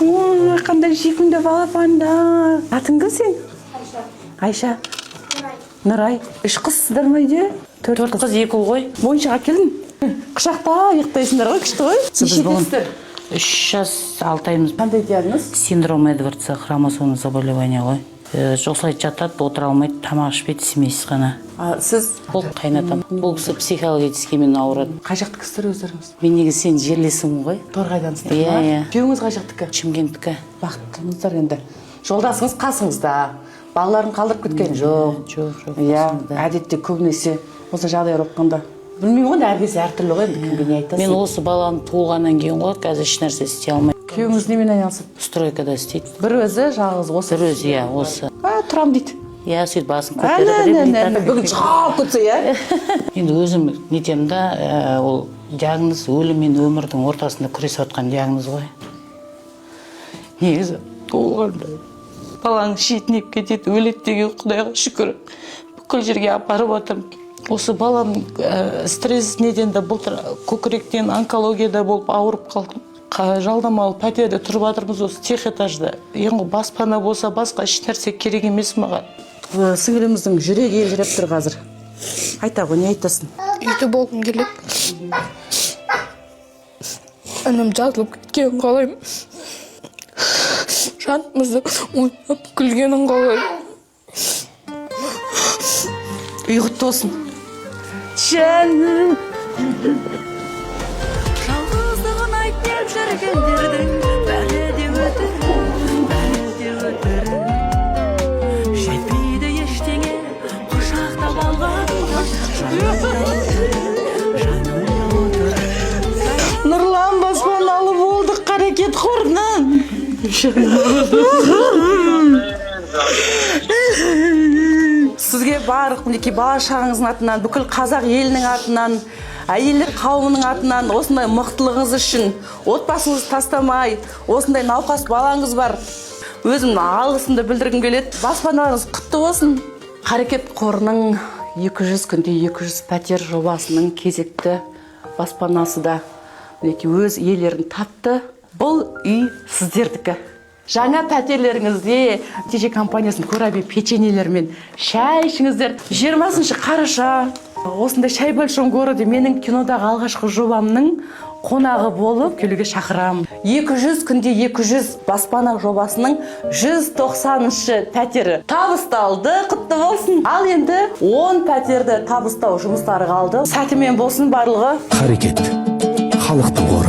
Ой, қандай сүйкімді балапандар! Атың кім сен? Айша. Нұрай. Үш қызсыздар ма үйде? Төрт қыз, екі ұл ғой. Моншаға келдің, құшақтап ұйықтайсыңдар ғой, күшті ғой. Нешедесіздер? 3 жас 6 аймыз. Қандай диагноз? Синдром Эдвардса, хромосомное заболевание ғой. Осылай жатады, отыра алмайды, тамақ ішпейді, смесь қана. А, сіз? Бұл қайнатам. Бұл кісі психологический мен ауырады. Қай жақтікісіздер өздеріңіз? Мен негізі сенің жерлесіңмін ғой. Торғайдансыздар Иә, ма? иә. Күйеуіңіз қай жақтікі? Шымкенттікі. Бақыттымыздар енді, жолдасыңыз қасыңызда, балаларын қалдырып кеткен жоқ. Жоқ, Иә. қасымда. Әдетте көбінесе осы жағдай болғанда, білмеймін ғой енді, әр кез әртүрлі ғой енді, кімге не айтасың. Мен осы баланы туылғаннан кейін ғой қазір ешнәрсе істей алмаймын. Күйеуіңіз немен айналысады? Стройкада істейді. Бір өзі, жалғыз осы? Бір өзі, иә, осы. А, тұрам дейді. Иә, сөйтіп басын Әне, көтеріп әне, әне. реабилитация. Бүгін шығып кетсе, иә. Енді өзім нетемін да, ол диагноз өлім мен өмірдің ортасында күресіп жатқан диагноз ғой. Негізі туылғанда балаң шетінеп кетеді, өледі деген, құдайға шүкір, бүкіл жерге апарып жатырмын. Осы балам стресс неден де, былтыр көкіректен онкологияда болып ауырып қалдым. Жалдамалы пәтерде тұрып жатырмыз, осы тех этажда. Енді баспана болса, басқа ешнәрсе керек емес маған. Сіңіліміздің жүрегі елжіреп тұр қазір. Айта ғой, не айтасың? Үйде болғым келеді. Інім жазылып кеткенін қалаймын. Жанымызды ойнап күлгенін қалаймын. Үй құтты болсын, жаным. Жалғыздығын айт деп жүргендердің бәрі де өтірік, бәрі де өтірік. Жетпейді ештеңе құшақтап алғанға. Жанымда отыр, жанымда отыр. Нұрлан, баспаналы болдық Қарекет қорынан. Сізге барлық, мінекей, бала шағаңыздың атынан, бүкіл қазақ елінің атынан, әйелдер қауымының атынан осындай мықтылығыңыз үшін, отбасыңызды тастамай, осындай науқас балаңыз бар, өзімнің алғысымды білдіргім келеді. Баспаналарыңыз құтты болсын! Қарекет қорының 200 күнде 200 пәтер жобасының кезекті баспанасы да, мінекей, өз иелерін тапты. Бұл үй сіздердікі. Жаңа пәтерлеріңізде ТЖ компаниясының кураби печеньелерімен шай ішіңіздер. 20 қараша осындай «Шай в большом городе» менің кинодағы алғашқы жобамның қонағы болып келуге шақырамын. 200 күнде 200 баспана жобасының 190-шы пәтері табысталды, құтты болсын! Ал енді 10 пәтерді табыстау жұмыстары қалды. Сәтімен болсын барлығы! Қарекет. Халықтың қоры.